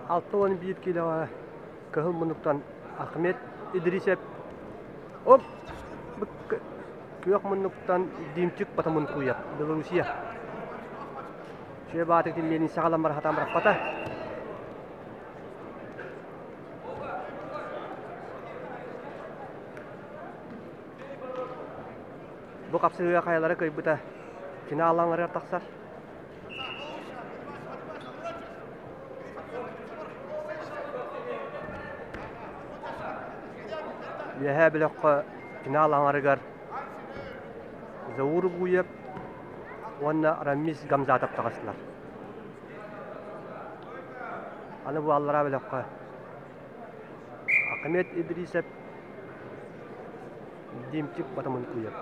61 киилэҕэ кыһыл муннуктан Ахмед Идрисев оп күөх муннуктан Димчик Батамункуев Белоруссия Үчүгэй баатык тиммиэнин саҕаламмар хатаан бырахпата. Бу хапсыһыыга хайалара кыайбыта финал аҥарыгар тахсар. Үөһээ бөлөххө финал аҥарыгар Заур Гуев уонна Рамис Гамзатов таҕыстылар. Аны бу аллараа бөлөххө Ахмед Идрисов, Димчик Батамункуев.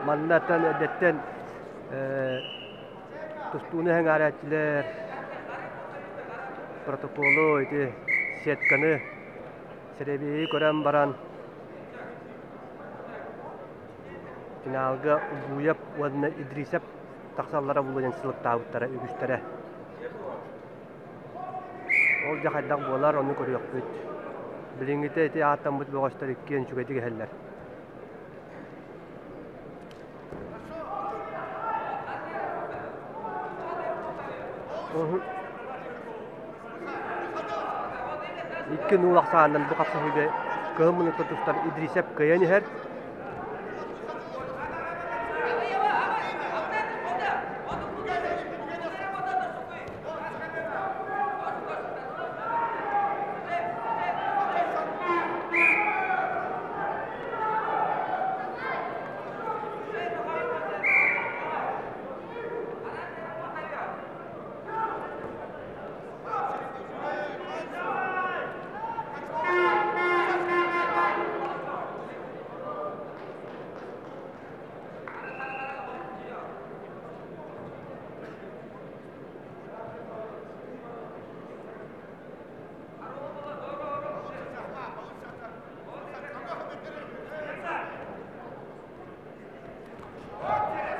Маннаттан эрдэттэн тустууну сэҥээрээччилэр протоколу ити сетканы сэрэбиэйи көрөн баран финалга Угуев уонна Идрисов тахсаллара буолуо диэн сылыктаабыттара үгүстэрэ. Ол дьэ хайдах буолар, ону көрүөхпүт. Билиҥҥитэ ити ааттаммыт бөҕөстөр иккиэн үчүгэйдик иһэллэр. Икки нуул ахсаанынан бу хапсыһыыга кыһыл муннукта тустар Идрисов кыайан иһэр.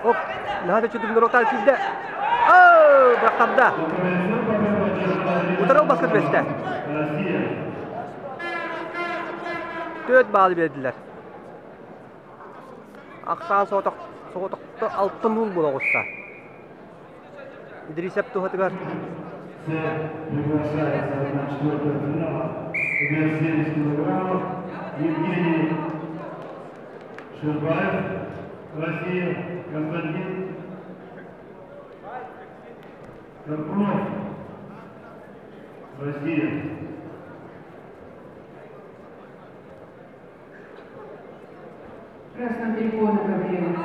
Оп, наһаа да чудум норуоктаан киирдэ. Оо, бырахтарда. Утары баскыт бэстэ. Төрт баалы биэрдилэр. Ахсаан соҕотохто алтын уул буола оҕуста. Идрисов туһатыгар Приглашается на четвертый финал вес 70 килограммов Евгений Шербаев, Россия, Константин Карпунов, Россия. Красном телефона Гаврила.